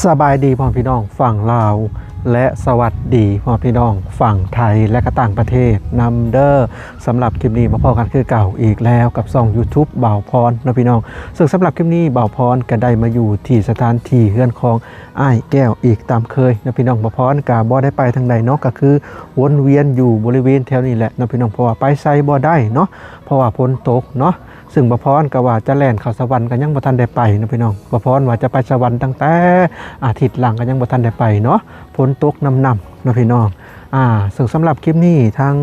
ສະບາຍດີພໍ່ແມ່ພີ່ນ້ອງຝັ່ງລາວ ແລະ ສະຫວັດດີພໍ່ແມ່ພີ່ນ້ອງຝັ່ງໄທ ແລະ ກະຕ່າງປະເທດນຳເດີ້. ສຳລັບຄລິບນີ້ມາພໍ້ກັນຄືເກົ່າອີກແລ້ວກັບຊ່ອງຢູທູບບ່າວພອນເນາະພີ່ນ້ອງ. ເຊິ່ງສຳລັບຄລິບນີ້ບ່າວພອນກະໄດ້ມາຢູ່ທີ່ສະຖານທີ່ເຮືອນຂອງອ້າຍແກ້ວອີກຕາມເຄີຍເນາະພີ່ນ້ອງ. ບ່າວພອນກະບໍ່ໄດ້ໄປທາງໃດເນາະ ກະຄືວົນວຽນຢູ່ບໍລິເວນແຖວນີ້ແຫຼະເນາະພີ່ນ້ອງ ເພາະວ່າໄປໃສບໍ່ໄດ້ເນາະ ເພາະວ່າຝົນຕົກເນາະ. ເຊິ່ງບ່າວພອນກະວ່າຈະແລ່ນເຂົ້າສະຫວັນ ກະຍັງບໍ່ທັນໄດ້ໄປເນາະພີ່ນ້ອງ. ບ່າວພອນວ່າຈະໄປສະຫວັນຕັ້ງແຕ່ ອາທິດຫຼັງ ກະຍັງບໍ່ທັນໄດ້ໄປເນາະ ຝົນຕົກນຳນຳເນາະພີ່ນ້ອງ. ອາ ເຊິ່ງສຳລັບຄລິບນີ້ທາງ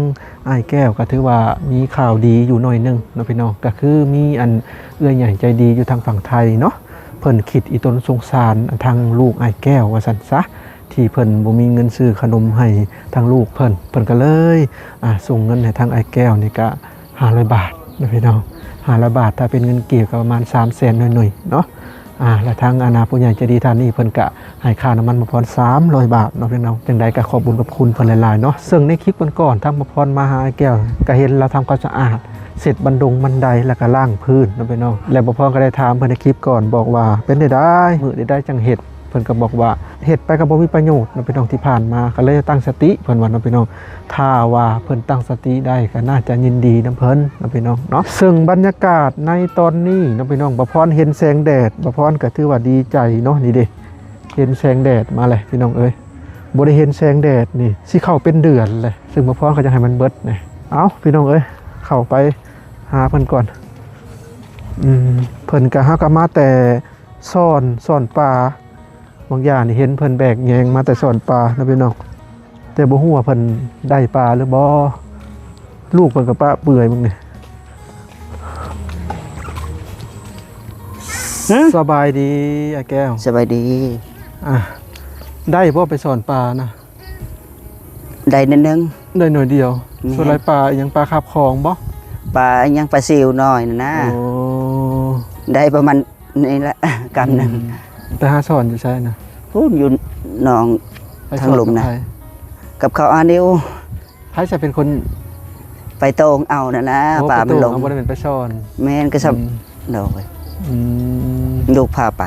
ອ້າຍແກ້ວກະຖືວ່າມີຂ່າວດີຢູ່ໜ້ອຍໜຶ່ງເນາະພີ່ນ້ອງ ກະຄືມີອັນເອື້ອຍໃຫຍ່ໃຈດີຢູ່ທາງຝັ່ງໄທເນາະ ເພິ່ນຄິດອີຕົນສົງສານທາງລູກອ້າຍແກ້ວວ່າຊັ້ນຊະ ທີ່ເພິ່ນບໍ່ມີເງິນຊື້ຂະໜົມໃຫ້ທາງລູກເພິ່ນ ເພິ່ນກະເລີຍ ອາ ສົ່ງເງິນໃຫ້ທາງອ້າຍແກ້ວນີ້ກະ ຫ້າຮ້ອຍບາດເນາະພີ່ນ້ອງ ຫ້າຮ້ອຍບາດ ຖ້າເປັນເງິນກີບກະປະມານສາມແສນໜ້ອຍໆເນາະ. ອາ ແລະ ທາງອານາຜູ້ໃຫຍ່ໃຈດີທ່ານນີ້ເພິ່ນກະໃຫ້ຄ່ານ້ຳມັນບ່າວພອນສາມຮ້ອຍບາດເນາະພີ່ນ້ອງ. ຈັ່ງໃດກະຂອບບຸນຂອບຄຸນເພິ່ນຫຼາຍໆເນາະ. ເຊິ່ງໃນຄລິບກ່ອນໆ ທາງບ່າວພອນມາຫາອ້າຍແກ້ວ ກະເຫັນລາວທຳຄວາມສະອາດ ເຊັດບັນດົງບັນໄດ ແລ້ວກະລ້າງພື້ນເນາະພີ່ນ້ອງ. ແລະ ບ່າວພອນກະໄດ້ຖາມເພິ່ນໃນຄລິບກ່ອນ ບອກວ່າເປັນໃດໆ ມື້ໃດໆຈັ່ງເຮັດ ເພິ່ນກະບອກວ່າເຮັດໄປກະບໍ່ມີປະໂຫຍດເນາະພີ່ນ້ອງ ທີ່ຜ່ານມາ ກະເລີຍຕັ້ງສະຕິ ເພິ່ນວ່າເນາະພີ່ນ້ອງ. ຖ້າວ່າເພິ່ນຕັ້ງສະຕິໄດ້ ກະໜ້າຈະຍິນດີນຳເພິ່ນເນາະພີ່ນ້ອງເນາະ. ເຊິ່ງບັນຍາກາດໃນຕອນນີ້ເນາະພີ່ນ້ອງ ບ່າວພອນເຫັນແສງແດດ ບ່າວພອນກະຖືວ່າດີໃຈເນາະ. ນີ້ເດ້ ເຫັນແສງແດດມາແລ້ວພີ່ນ້ອງເອີຍ ບໍ່ໄດ້ເຫັນແສງແດດນີ້ຊິເຂົ້າເປັນເດືອນແລ້ວ. ເຊິ່ງບ່າວພອນກະຢາກໃຫ້ມັນເບິດນີ້. ເອົ້າ ພີ່ນ້ອງເອີຍ ເຂົ້າໄປຫາເພິ່ນກ່ອນ. ອືມ ເພິ່ນກະ ເຮົາກະມາແຕ່ ຊ່ອນ ຊ່ອນປາ ບາງຢ່າງນີ້ເຫັນເພິ່ນແບກແຍງມາແຕ່ຊ່ອນປາເນາະພີ່ນ້ອງ ແຕ່ບໍ່ຮູ້ວ່າເພິ່ນໄດ້ປາຫຼືບໍ່. ລູກເພິ່ນກະປະເປື່ອຍເບິ່ງນີ້. ຫຶ? ສະບາຍດີອ້າຍແກ້ວ. ສະບາຍດີ. ອາ ໄດ້ບໍ່ໄປຊ່ອນປານະ? ໄດ້ໜ້ອຍໜຶ່ງ. ໄດ້ໜ້ອຍດຽວ. ແມ່ນ. ສ່ວນຫຼາຍປາອີ່ຫຍັງ ປາຄາບຂອງບໍ່? ປາອີ່ຫຍັງ ປາຊິວນ້ອຍນະນະ. ໂອ້ ໄດ້ປະມານນີ້ລະ ກຳໜຶ່ງ. ອືມ ໄປຫາຊ່ອນຢູ່ໃສນະ? ພຸ້ນ ຢູ່ໜອງ ໄປຊ່ອນ ທາງລຸ່ມນະ ກັບໃຜ? ກັບເຂົາອານິວ. ໃຜຈະເປັນຄົນໄປໂຕ່ງເອົາຫັ້ນນະ? ໂອ້ ປາມັນລົງ ໄປໂຕ່ງເອົາ ບໍ່ໄດ້ແມ່ນໄປຊ່ອນ. ແມ່ນ ກະຊ່ຳ. ອືມ ໂດຍ. ອືມ ລູກພາໄປ.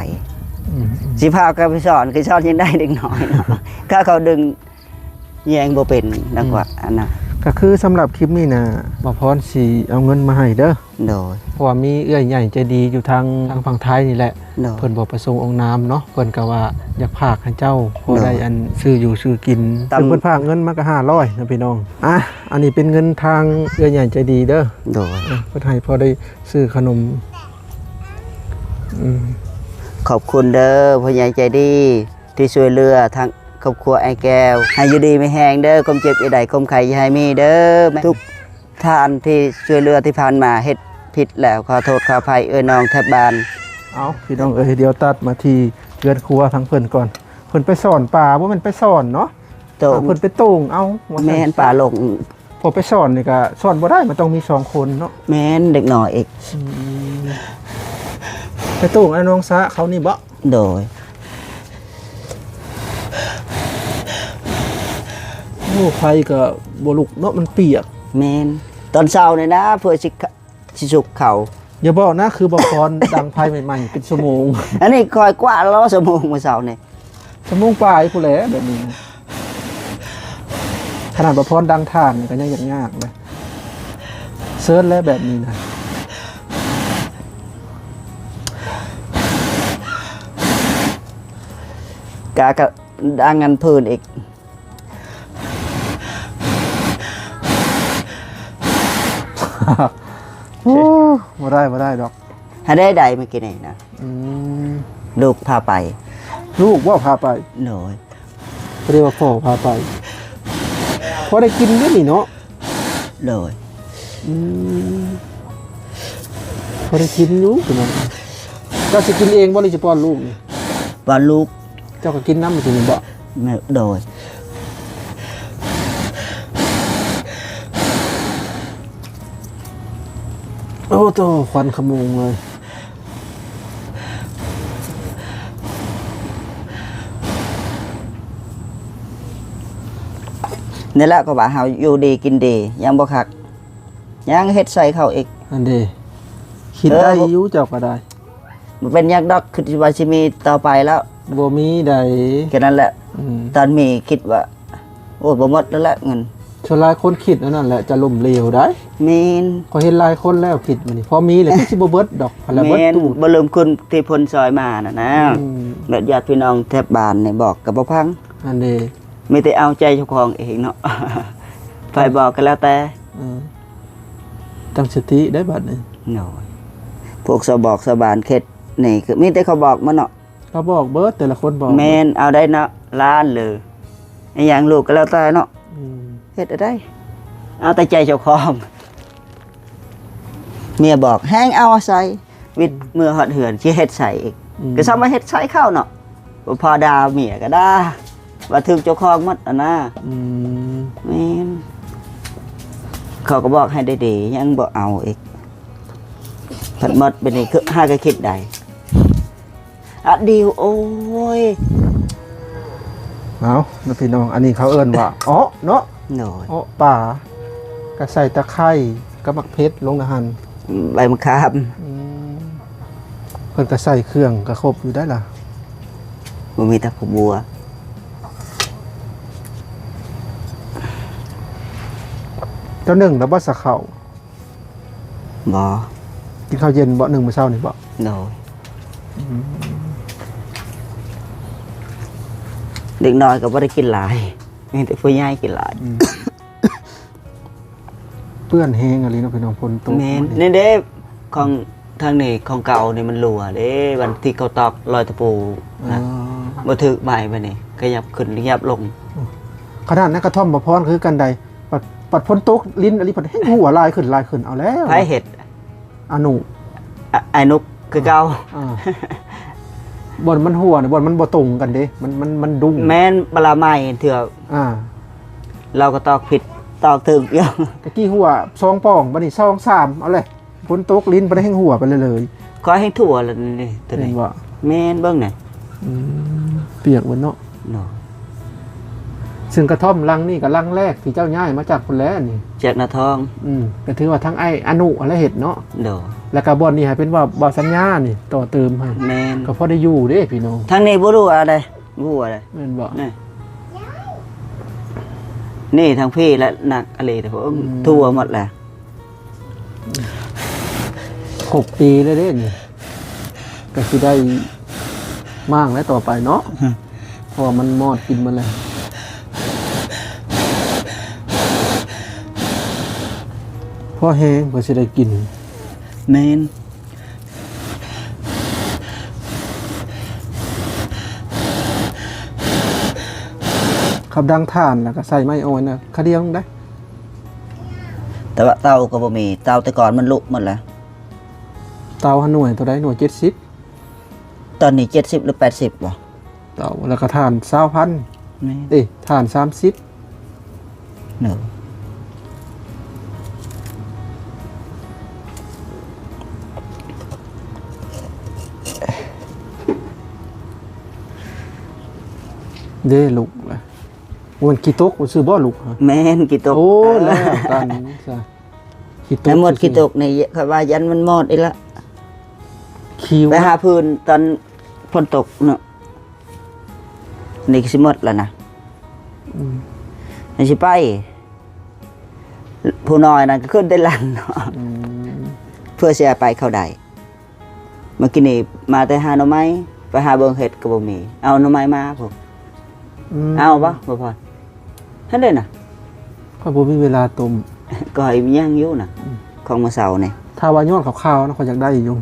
ອືມໆ ຊິພາກະໄປຊ່ອນ ກະຊ່ອນຍັງໄດ້ເດັກນ້ອຍເນາະ ກະເຂົາດຶງແຍງບໍ່ເປັນ ອືມ ແລ້ວກະອັນນະ. ກະຄືສຳລັບຄລິບນີ້ນະ ບ່າວພອນຊິເອົາເງິນມາໃຫ້ເດີ້. ໂດຍ. ເພາະວ່າມີເອື້ອຍໃຫຍ່ໃຈດີຢູ່ທາງ ທາງຝັ່ງໄທນີ້ແຫຼະ. ໂດຍ. ເພິ່ນບໍ່ປະສົງອອກນາມເນາະ ເພິ່ນກະວ່າຢາກຝາກໃຫ້ເຈົ້າ ໂດຍ ພໍໄດ້ອັນຊື້ຢູ່ຊື້ກິນ. ເພິ່ນຝາກເງິນມາກະຫ້າຮ້ອຍນະພີ່ນ້ອງ. ອາ ອັນນີ້ເປັນເງິນທາງເອື້ອຍໃຫຍ່ໃຈດີເດີ້. ໂດຍ. ອາ ເພິ່ນໃຫ້ພໍໄດ້ຊື້ຂະໜົມ. ອືມ ຂອບຄຸນເດີ້ ຜູ້ໃຫຍ່ໃຈດີທີ່ຊ່ວຍເຫຼືອທາງຄອບຄົວອ້າຍແກ້ວ ໃຫ້ຢູ່ດີມີແຮງເດີ້ ຄວາມເຈັບຢ່າໄດ້ ຄວາມໄຂ້ຢ່າໃຫ້ມີເດີ້ ທຸກ ທ່ານທີ່ຊ່ວຍເຫຼືອທີ່ຜ່ານມາ ເຮັດຜິດແລ້ວຂໍໂທດຂໍອະໄພເອື້ອຍນ້ອງແຖບບ້ານ. ເອົ້າ ພີ່ນ້ອງເອີຍ ດຽວຕັດມາທີ່ເຮືອນຄົວທາງເພິ່ນກ່ອນ. ເພິ່ນໄປຊ່ອນປາ ບໍ່ແມ່ນໄປຊ່ອນເນາະ. ໂຕ່ງ. ເອີ ເພິ່ນໄປໂຕ່ງເອົາວ່າຊັ້ນ. ແມ່ນ ປາລົງ. ພໍໄປຊ່ອນນີ້ກະຊ່ອນບໍ່ໄດ້ ມັນຕ້ອງມີສອງຄົນເນາະ. ແມ່ນ ເດັກນ້ອຍອີກ. ອືມ ໄປໂຕ່ງອັນໜອງສະເຂົານີ້ບໍ? ໂດຍ. ໂອ້ ໄຟກະບໍ່ລຸກເນາະ ມັນປຽກ. ແມ່ນ ຕອນເຊົ້ານີ້ນະ ເພື່ອຊິ ຊິສຸກເຂົ້າ. ຢ່າບອກນະ ຄືບ່າວພອນດັງໄຟໃໝ່ໆ ເປັນຊົ່ວໂມງ. ອັນນີ້ຂ້ອຍກວາດລະຊົ່ວໂມງມື້ເຊົ້ານີ້. ຊົ່ວໂມງປາຍພຸ້ນແຫຼະແບບນີ້ນະ. ຂະໜາດບ່າວພອນດັງຖ່ານກະຍັງຍາກໆເລີຍ. ເຊີນແຫຼະແບບນີ້ນະ. ກະ ກະດັງອັນພື້ນອີກ. ໂອ້ ບໍ່ໄດ້ ບໍ່ໄດ້ດອກ. ຫາໄດ້ໃດມື້ກີ້ນີ້ນະ. ອືມ ລູກພາໄປ. ລູກບໍ່ພາໄປ? ໂດຍ. ບໍ່ໄດ້ວ່າພໍ່ພາໄປ. ພໍໄດ້ກິນຢູ່ນີ້ເນາະ. ໂດຍ. ອືມ ພໍໄດ້ກິນຢູ່ພີ່ນ້ອງ. ເຈົ້າຊິກິນເອງບໍ່ ຫຼືຊິປ້ອນລູກນີ້? ປ້ອນລູກ. ເຈົ້າກະກິນນຳຢູ່ນີ້ບໍ? ໂດຍ. ໂອ້ໂຕ ຄວັນຂະໂມງເລີຍ. ນີ້ແຫຼະ ກະວ່າເຮົາຢູ່ດີກິນດີ ຍັງບໍ່ຄັກ ຍັງເຮັດໃສ່ເຂົາອີກ. ອັນເດ ຄິດໄດ້ຢູ່ເຈົ້າກະໄດ້. ບໍ່ເປັນຫຍັງດອກ ຄິດວ່າຊິມີຕໍ່ໄປແລ້ວ. ບໍ່ມີໃດ ແຄ່ນັ້ນແຫຼະ. ອືມ ຕອນມີຄິດວ່າ ໂອ້ຍ ບໍ່ໝົດແລ້ວແຫຼະເງິນ. ສ່ວນຫຼາຍຄົນຄິດອັນນັ້ນແຫຼະ ຈະລົ້ມເຫຼວໄດ໋. ແມ່ນ ຂ້ອຍເຫັນຫຼາຍຄົນແລ້ວຄິດແບບນີ້ ພໍມີແລ້ວຄືຊິບໍ່ເບິດດອກ ຫັ້ນແຫຼະ. ແມ່ນ ເບິດຕູ້ ບໍ່ລືມຄຸນທີ່ເພິ່ນຊ່ອຍມານັ້ນນະ. ອືມ ແບບຍາດພີ່ນ້ອງແຖບບ້ານນີ້ບອກກໍບໍ່ຟັງ. ອັນເດ ມີແຕ່ເອົາໃຈເຈົ້າຂອງເອງເນາະ ໃຜບອກກໍແລ້ວແຕ່. ເອີ ຕັ້ງສະຕິໄດ້ບັດນີ້. ໂດຍ ພວກຊາວບອກຊາວບ້ານເຂດນີ້ ຄືມີແຕ່ເຂົາບອກໝົດເນາະ. ເຂົາບອກເບິດ ແຕ່ລະຄົນບອກ. ແມ່ນ ເອົາໄດ້ເນາະ ລ້ານ ຫຼື ອີ່ຫຍັງລູກກໍແລ້ວແຕ່ເນາະ. ອືມ ເຮັດເອົາໄດ້ ເອົາແຕ່ໃຈເຈົ້າຂອງ. ເມຍບອກແຮງເອົາໃສ່ ວິດເມືອຮອດເຮືອນ ຊິເຮັດໃສ່ອີກ. ອືມ ກໍຊ້ຳວ່າເຮັດໃສ່ເຂົາເນາະ ບໍ່ພໍດ່າເມຍກໍດ່າ ວ່າຖືກເຈົ້າຂອງໝົດຫັ້ນນະ. ອືມ ແມ່ນ ເຂົາກໍບອກໃຫ້ດີໆ ຍັງບໍ່ເອົາອີກ ພັດໝົດບັດນີ້ ຄືຫາກໍຄິດໄດ້. ອະດິວ ໂອ້ຍ ເອົານະພີ່ນ້ອງ ອັນນີ້ເຂົາເອີ້ນວ່າເອາະເນາະ. ໂດຍ ເອາະປາ ກະໃສ່ຕະໄຄ ກັບໝາກເຜັດລົງໃນຫັ້ນ ໃບມະຂາມ. ອືມ ເພິ່ນກະໃສ່ເຄື່ອງກະຄົບຢູ່ໄດ໋ລະ ບໍ່ມີແຕ່ຜັກບົວ. ເຈົ້າໜຶ້ງແລ້ວບໍ່ ສາເຂົ້າ? ບໍ່ ກິນເຂົ້າເຢັນບໍ່ ໜຶ້ງມື້ເຊົ້ານີ້ບໍ່? ໂດຍ ອືມ ເດັກນ້ອຍກໍບໍ່ໄດ້ກິນຫຼາຍ ມີແຕ່ຜູ້ໃຫຍ່ກິນຫຼາຍ. ອືມ ເປື້ອນແຮງອີ່ຫຼີເນາະພີ່ນ້ອງ ຝົນຕົກ. ແມ່ນ ນີ້ເດ້ ຂອງທາງນີ້ ຂອງເກົ່ານີ້ມັນຮົ່ວເດ້ ວັນທີ່ເຂົາຕອກລອຍຕະປູນະ. ອໍ ບໍ່ຖືກໃໝ່ບັດນີ້ ຂະຫຍັບຂຶ້ນຂະຫຍັບລົງ. ຂະໜາດໃນກະທ່ອມບ່າວພອນຄືກັນໃດ໋ ບັດ ບັດຝົນຕົກລິນອີ່ຫຼີ ພັດແຮງຮົ່ວຫຼາຍຂຶ້ນຫຼາຍຂຶ້ນ. ເອົາແລ້ວ ໃຜເຮັດ? ອານຸ ອາ ອານຸຄືເກົ່າ. ອ່າ ບ່ອນມັນຮົ່ວນີ້ ບ່ອນມັນບໍ່ຕົງກັນເດ້ ມັນ ມັນ ມັນດຸ້ງ. ແມ່ນ ບາລາໃໝ່ເທື່ອ ອ່າ ລາວກໍຕອກຜິດຕອກຖືກຢູ່. ຕະກີ້ຮົ່ວສອງປ່ອງ ບັດນີ້ສອງສາມ ເອົາແຫຼະ ຝົນຕົກລິນ ບັດແຮງຮົ່ວໄປເລີຍ. ຂ້ອຍແຮງທົ່ວແລ້ວນີ້ ຕົວນີ້ ແມ່ນບໍ່? ແມ່ນ ເບິ່ງນີ້. ອືມ ປຽກເບິດເນາະ. ເນາະ ເຊິ່ງກະທ່ອມຫຼັງນີ້ກະຫຼັງແລກທີ່ເຈົ້າຍ້າຍມາຈາກພຸ້ນແຫຼະນີ້ ຈາກນາທອງ. ອືມ ກະຖືວ່າທາງອ້າຍອານຸຫັ້ນແຫຼະເຮັດເນາະ. ໂດຍ ແລ້ວກະບ່ອນນີ້ໃຫ້ເປັນວ່າ ບ່າວສັນຍານີ້ຕໍ່ເຕີມໃຫ້. ແມ່ນ ກະພໍໄດ້ຢູ່ເດ້ພີ່ນ້ອງ. ທາງນີ້ບໍ່ຮູ້ວ່າໃດ ບໍ່ຮູ້ວ່າໃດ. ແມ່ນບໍ່? ນີ້ ນີ້ທາງພີ້ລະໜັກອະຫຼີ ອືມ ທົ່ວໝົດແຫຼະ. ຄົບປີແລ້ວເດ້ນີ້ ກໍຊິໄດ້ມ້າງແລ້ວຕໍ່ໄປເນາະ ຮະ ເພາະວ່າມັນມອດກິນໝົດແລ້ວ ພໍແຮງ ເພື່ອຊິໄດ້ກິນ. ແມ່ນ ຂັບດັງຖ່ານ ແລ້ວກໍໃສ່ໄມ້ອ່ອນນະ ຂະດຽວໜຶ່ງໄດ້. ແຕ່ວ່າເຕົາກໍບໍ່ມີ ເຕົາແຕ່ກ່ອນມັນລຸໝົດແລ້ວ. ເຕົາຫັ້ນໜ່ວຍເທົ່າໃດ? ໜ່ວຍເຈັດສິບ ຕອນນີ້ເຈັດສິບ ຫຼື ແປດສິບ ບໍ່? ເຕົາ ແລ້ວກໍຖ່ານຊາວພັນ ແມ່ນ ເອີ ຖ່ານສາມສິບ ເນາະ. ເດ້ ລຸກລະ ມັນຂີ້ຕົກຊື່ບໍ່ ລຸກ? ແມ່ນ ຂີ້ຕົກ. ໂອ້ ແລ້ວກັນຊະ ຂີ້ຕົກ ແຕ່ໝົດຂີ້ຕົກນີ້ ຂ້ອຍວ່າຢ້ານມັນມອດອີກລະ ຄິວ ໄປຫາພື້ນຕອນຝົນຕົກເນາະ. ນີ້ກໍຊິໝົດແລ້ວນະ ອືມ ໃຫ້ຊິໄປ ຜູ້ນ້ອຍນັ້ນກໍຂຶ້ນແຕ່ຫຼັງເນາະ ອືມ ເພື່ອຊິໄປເຂົ້າໄດ້. ເມື່ອກີ້ນີ້ມາແຕ່ຫາໜໍ່ໄມ້ ໄປຫາເບິ່ງເຫັດກໍບໍ່ມີ ເອົາໜໍ່ໄມ້ມາພຸ້ນ ອືມ ເອົາບໍ່ ບໍ່ພໍ ຫັ້ນເດ້ນະ ຂ້ອຍບໍ່ມີເວລາຕົ້ມ ກໍໃຫ້ຍັງຢູ່ນະ ອືມ ຂອງມື້ເຊົ້ານີ້. ຖ້າວ່າຍ້ອນຂາວໆນະ ຂ້ອຍຢາກໄດ້ຢູ່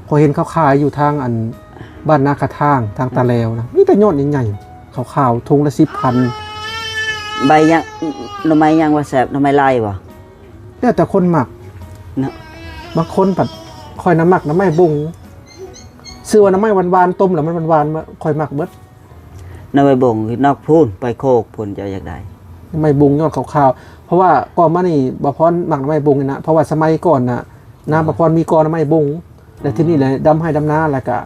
ຂ້ອຍເຫັນເຂົາຂາຍຢູ່ທາງອັນບ້ານນາກະທາງ ທາງຕາແລວນະ ມີແຕ່ຍ້ອນໃຫຍ່ໆ ຂາວໆ ຖົງລະສິບພັນ. ໃບຫຍັງ ໜໍ່ໄມ້ຫຍັງວ່າແຊບ ໜໍ່ໄມ້ໄລ່ບໍ່? ແລ້ວແຕ່ຄົນມັກເນາະ ບາງຄົນພັດ ຂ້ອຍນະມັກໜໍ່ໄມ້ບົງ ຊື່ວ່າໜໍ່ໄມ້ຫວານໆ ຕົ້ມແລ້ວມັນຫວານໆ ຂ້ອຍມັກເບິດ. ໜໍ່ໄມ້ບົງນອກພຸ້ນ ໄປໂຄກພຸ້ນ ເຈົ້າຢາກໄດ້ ໜໍ່ໄມ້ບົງຍອດຂາວໆ ເພາະວ່າກ່ອນມານີ້ ບ່າວພອນມັກໜໍ່ໄມ້ບົງນີ້ນະ ເພາະວ່າສະໄໝກ່ອນນະ ນາບ່າວພອນມີກໍໜໍ່ໄມ້ບົງ ແລ້ວທີນີ້ແຫຼະ ດຳໄຮ່ດຳນາ ແລ້ວກະ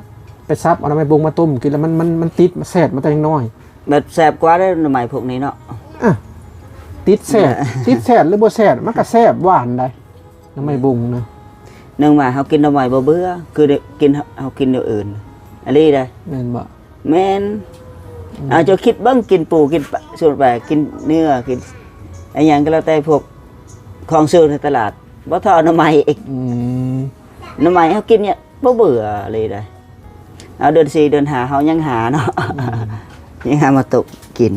ໄປສັບເອົາໜໍ່ໄມ້ບົງມາຕົ້ມກິນ ແລ້ວມັນ ມັນ ມັນຕິດ ມັນແຊບມາແຕ່ຍັງນ້ອຍ. ແບບແຊບກວ່າເດ້ໜໍ່ໄມ້ພວກນີ້ເນາະ. ອະ ຕິດແຊບ ຕິດແຊບຫຼືບໍ່ແຊບ ມັນກະແຊບຫວານໃດ ໜໍ່ໄມ້ບົງນະ. ໜຶ່ງວ່າເຮົາກິນໜໍ່ໄມ້ບໍ່ເບື່ອ ຄືໄດ້ກິນ ເຮົາກິນແນວອື່ນ ອະລີໃດ໋ ແມ່ນບໍ່? ແມ່ນ ອືມ ເອົາ ເຈົ້າຄິດເບິ່ງ ກິນປູ ກິນປາ ສ່ວນປາ ກິນເນື້ອ ກິນອີ່ຫຍັງກໍແລ້ວແຕ່ ພວກຂອງຊື້ໃນຕະຫຼາດ ບໍ່ທໍ່ໜໍ່ໄມ້ອີກ. ອືມ ໜໍ່ໄມ້ເຮົາກິນເນຍ ບໍ່ເບື່ອເລີຍໄດ໋. ເອົາ ເດືອນສີ່ເດືອນຫ້າເຮົາຍັງຫາເນາະ ອືມ ຍັງຫາມາຕົ້ມກິນ.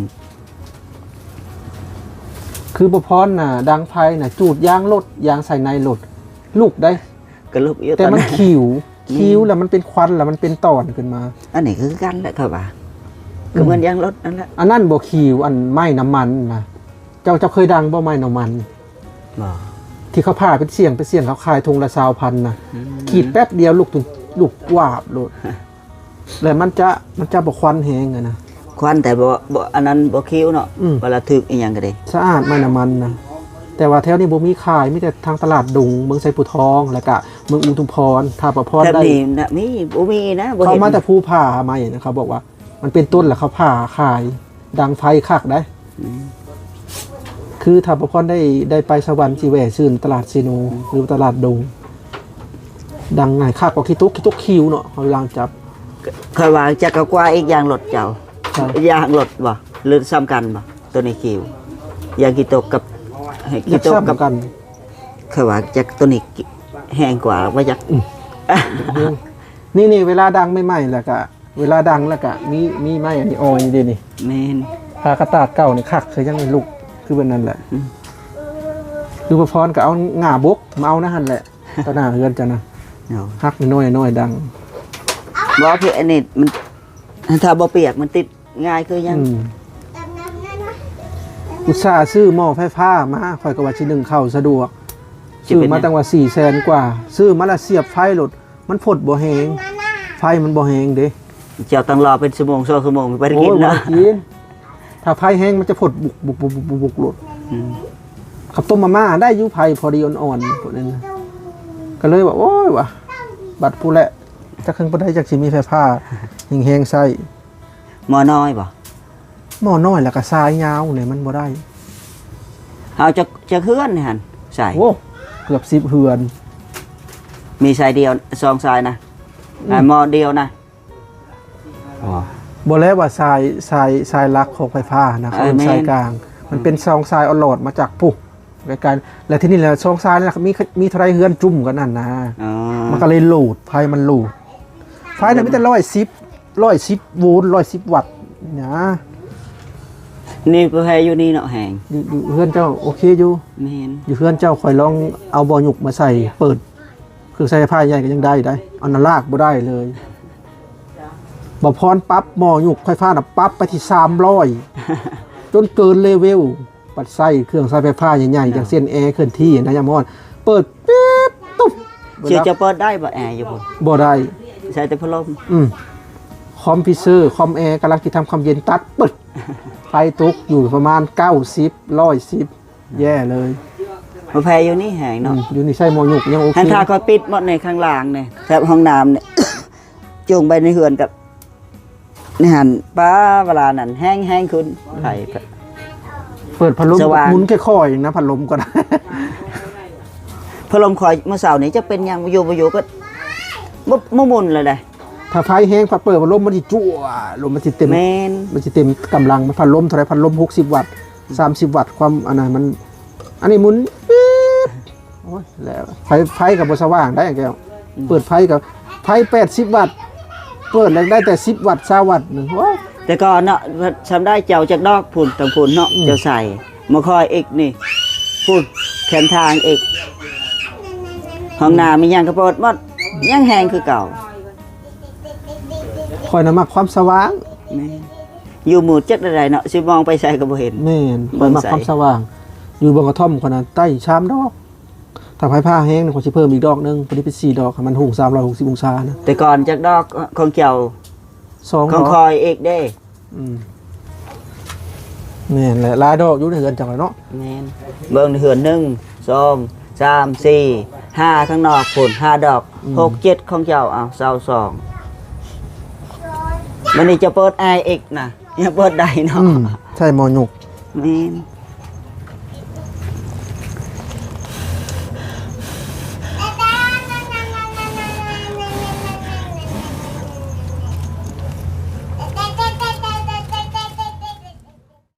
ຄືບໍ່ພອນນະ ດັງໄຟນະ ຈູດຢາງລົດ ຢາງໃສ່ໃນລົດ ລຸກໄດ໋ ກໍລຸກຢູ່ ແຕ່ມັນ ຕອນນັ້ນ ຂິວ ແມ່ນ ຂິວແລ້ວມັນເປັນຄວັນ ແລ້ວມັນເປັນຕອນຂຶ້ນມາ. ອັນນີ້ກໍຄືກັນແຫຼະ ເຂົາວ່າ ອືມ ກໍເໝືອນຢາງລົດນັ້ນແຫຼະ. ອັນນັ້ນບໍ່ຂິວ ອັນໄມ້ນ້ຳມັນນະ. ເຈົ້າ ເຈົ້າເຄີຍດັງບໍ່ ໄມ້ນ້ຳມັນ? ບໍ່. ທີ່ເຂົາຜ່າເປັນສ່ຽງ ເປັນສ່ຽງ ເຂົາຂາຍຖົງລະຊາວພັນນະ. ອືມ ຂີດແປັບດຽວລຸກ ລຸກວາບໂລດ ແລ້ວມັນຈະ ມັນຈະບໍ່ຄວັນແຮງຫັ້ນນະ. ຄວັນແຕ່ບໍ່ ບໍ່ ອັນນັ້ນບໍ່ຂິວເນາະ. ອືມ ເວລາຖືກອີ່ຫຍັງກໍດີ ສະອາດ ໄມ້ນ້ຳມັນນະ. ແຕ່ວ່າແຖວນີ້ບໍ່ມີຂາຍ ມີແຕ່ທາງຕະຫຼາດດົງ ເມືອງໄຊພູທອງ ແລ້ວກະເມືອງອຸທຸມພອນ. ຖ້າປະພອນ ແຖວ ໄດ້ ນີ້ນະ ມີ ບໍ່ມີນະ ບໍ່ເຫັນ. ເຂົາມາແຕ່ພູຜາໃໝ່ນະ ເຂົາບອກວ່າມັນເປັນຕົ້ນ ແລ້ວເຂົາຜ່າຂາຍ. ດັງໄຟຄັກໄດ໋. ອືມ ຄືຖ້າປະພອນໄດ້ ໄດ້ໄປສະຫວັນ ຊິແວ່ຊື້ຕະຫຼາດເຊໂນ ອືມ ຫຼືຕະຫຼາດດົງ. ດັງງ່າຍຄັກກວ່າຂີ້ຕົກ ຂີ້ຕົກຂິວເນາະ ເວລາຈັບ. ຂ້ອຍວ່າຈັກກະກວ່າອີກຢາງລົດເຈົ້າ. ຢາງລົດບໍ່ ຫຼືສ່ຳກັນບໍ່? ໂຕນີ້ຂິວ ຢາງຂີ້ຕົກກັບ ໃຫ້ຂີ້ຕົກກັບ ຢາກສ່ຳກັນ. ຂ້ອຍວ່າຈັກໂຕນີ້ແຮງກວ່າບໍ່ຈັກ. ອືມ ນີ້ ນີ້ ເວລາດັງໃໝ່ໆ ແລ້ວກະ ເວລາດັງແລ້ວກະມີ ມີໄມ້ອັນນີ້ອ່ອຍເດ້ນີ້. ແມ່ນ ຜ້າກະຕາດເກົ່ານີ້ຄັກ ຄືຍັງລຸກ ຄືແບບນັ້ນແຫຼະ. ອືມ ຄືປະພອນກໍເອົາຫຍ້າບົກມາເອົານະຫັ້ນແຫຼະ ຕໍ່ໜ້າເຮືອນເຈົ້ານະ. ເອົາ ຫັກນ້ອຍໆ ດັງ. ບໍ່ ຄືອັນນີ້ມັນ ຖ້າບໍ່ປຽກມັນຕິດງ່າຍຄືຫຍັງ. ອືມ ອຸດສ່າຊື້ໝໍ້ໄຟຟ້າມາ ຂ້ອຍກໍວ່າຊິໜຶ້ງເຂົ້າສະດວກ. ຊື້ມາຕັ້ງວ່າສີ່ແສນກວ່າ ຊື້ມາແລ້ວສຽບໄຟໂລດ. ມັນຟົດບໍ່ແຮງ ໄຟມັນບໍ່ແຮງເດ້. ເຈົ້າຕ້ອງລໍເປັນຊົ່ວໂມງສອງຊົ່ວໂມງ ໄປໄດ້ກິນເນາະ. ໂອ້ຍ ບໍ່ໄດ້ກິນ ຖ້າໄຟແຮງມັນຈະຟົດບຸກໆໆໆໂລດ. ອືມ ເຂົ້າຕົ້ມມາມ່າໄດ້ຢູ່ ໄຟພໍດີອ່ອນໆ ພວກນັ້ນນະ. ກໍເລີຍວ່າ ໂອ້ຍ ວ່າ ບັດພຸ້ນແຫຼະ ຈັກເຖິງປານໃດ ຈັກຊິມີໄຟຟ້າແຮງໆໃຊ້. ໝໍ້ນ້ອຍບໍ່? ໝໍ້ນ້ອຍແລ້ວກໍສາຍຍາວນີ້ມັນບໍ່ໄດ້. ເຮົາຈັກ ຈັກເຮືອນຫັ້ນ ສາຍ? ໂອ້ ເກືອບສິບເຮືອນ. ມີສາຍດຽວ ສອງສາຍນະ? ອືມ ອ່າ ໝໍ້ດຽວນະ? ອໍ ບໍ່ແລ້ວວ່າສາຍ ສາຍ ສາຍຫຼັກຂອງໄຟຟ້ານະ ເອີ ເຂົາເອີ້ນ ແມ່ນ ສາຍກາງ. ອືມ ມັນເປັນສອງສາຍອອນຫຼອດມາຈາກພຸ້ນ ໃກ້ໆ ແລ້ວທີນີ້ແຫຼະ ສອງສາຍນັ້ນມີ ມີເທົ່າໃດເຮືອນຈຸ້ມກັນຫັ້ນນະ. ອໍ ມັນກໍເລີຍໂຫຼດ ໄຟມັນໂຫຼດ. ໄຟນະມີແຕ່ຮ້ອຍສິບ ຮ້ອຍສິບໂວນ ຮ້ອຍສິບວັດນະ. ນີ້ກໍແຮງຢູ່ນີ້ເນາະ ແຮງ. ຢູ່ ຢູ່ເຮືອນເຈົ້າໂອເຄຢູ່. ແມ່ນ ຢູ່ເຮືອນເຈົ້າ ຂ້ອຍລອງເອົາໝໍ້ຫຍຸກມາໃສ່ ເປີດເຄື່ອງໃຊ້ໄຟຟ້າໃຫຍ່ກໍຍັງໄດ້ໄດ໋ ເອົານະລາກບໍ່ໄດ້ເລີຍ. ບໍ່ພອນປັບໝໍ້ຫຍຸກໄຟຟ້ານະ ປັບໄປທີ່ສາມຮ້ອຍ ຈົນເກີນເລເວວ. ບັດໃຊ້ເຄື່ອງໃຊ້ໄຟຟ້າໃຫຍ່ໆ ເນາະ ຢ່າງເຊັ່ນແອເຄື່ອນທີ່ນະ ຍາມຮ້ອນເປີດປິບຕຸບ ເຈົ້າເປີດໄດ້ບໍ່ ແອຢູ່ພຸ້ນ? ບໍ່ໄດ້ ໃຊ້ແຕ່ພັດລົມ. ອືມ ຄອມພິວເຕີ ຄອມແອ ກຳລັງຊິທຳຄວາມເຢັນ ຕັດປຶດ ໄຟຕົກຢູ່ປະມານເກົ້າສິບ ຮ້ອຍສິບ ແຍ່ເລີຍ. ບໍ່ແພ້ຢູ່ນີ້ແຮງເນາະ. ອືມ ຢູ່ນີ້ໃຊ້ໝໍ້ຫຍຸກຍັງໂອເຄ. ຫັ້ນຖ້າຂ້ອຍປິດໝົດໃນຂ້າງລ່າງນີ້ ແຖບຫ້ອງນ້ຳນີ້ ຈົ່ງໄປໃນເຮືອນກັບ ໃນຫັ້ນ ປ້າ ເວລານັ້ນແຮງໆຂຶ້ນ ໄຟ ເປີດພັດລົມ ສະຫວ່າງ ໝູນຄ່ອຍໆນະ ພັດລົມກໍໄດ້. ພັດລົມຂ້ອຍມື້ເຊົ້ານີ້ຈັກເປັນຫຍັງ ຢູ່ບໍ່ຢູ່ກໍບໍ່ ບໍ່ໝູນແລ້ວເດ້. ຖ້າໄຟແຮງພັດເປີດພັດລົມມັນຊິຈົວ ລົມມັນຊິເຕັມ. ແມ່ນ ມັນຊິເຕັມກຳລັງ. ມັນພັດລົມເທົ່າໃດ? ພັດລົມຫົກສິບວັດ ສາມສິບວັດ ຄວາມອັນນັ້ນມັນ ອັນນີ້ໝູນປີດ. ໂອ້ຍ ແລ້ວໄຟ ໄຟກໍບໍ່ສະຫວ່າງໄດ໋ແກ້ວ. ອືມ ເປີດໄຟກໍໄຟແປດສິບວັດ ເປີດແລ້ວໄດ້ແຕ່ສິບວັດ ຊາວວັດ. ໂອ້ຍ ແຕ່ກ່ອນເນາະ ຊຳໄດ້ເຈົ້າຈັກດອກພຸ້ນ ທາງພຸ້ນເນາະ. ອືມ ເຈົ້າໃສ່ມາຄອຍອີກນີ້ ພຸ້ນ ແຄມທາງອີກ ຫ້ອງນ້ຳມີຫຍັງກໍເປີດໝົດ ຍັງແຮງຄືເກົ່າ. ຂ້ອຍນະມັກຄວາມສະຫວ່າງ. ແມ່ນ ຢູ່ມືດຈັກແນວໃດເນາະ ຊິມອງໄປໃສກໍບໍ່ເຫັນ. ແມ່ນ ຂ້ອຍມັກຄວາມສະຫວ່າງ. ຢູ່ເບິ່ງກະທ່ອມຂ້ອຍນະ ໄຕ້ສາມດອກ. ຖ້າໄຟຟ້າແຮງນະ ຂ້ອຍຊິເພີ່ມອີກດອກໜຶ່ງ ພໍດີເປັນສີ່ດອກ ໃຫ້ມັນຫຸງສາມຮ້ອຍຫົກສິບອົງສານະ. ແຕ່ກ່ອນຈັກດອກຂອງເຈົ້າ? ສອງດອກ. ຂອງຂ້ອຍອີກເດ້. ອືມ ແມ່ນແຫຼະ ຫຼາຍດອກຢູ່ໃນເຮືອນເຈົ້າເນາະ. ແມ່ນ ເບິ່ງໃນເຮືອນ ໜຶ່ງ ສອງ ສາມ ສີ່ ຫ້າ ຂ້າງນອກພຸ້ນ ຫ້າດອກ. ອືມ ຫົກ ເຈັດ ຂອງເຈົ້າ ເອົາ ຊາວສອງ. ບັດນີ້ຈະເປີດແອອີກນະ ຍັງເປີດໄດ້ເນາະ. ອືມ ໃຊ້ໝໍ້ຫຍຸກ. ແມ່ນ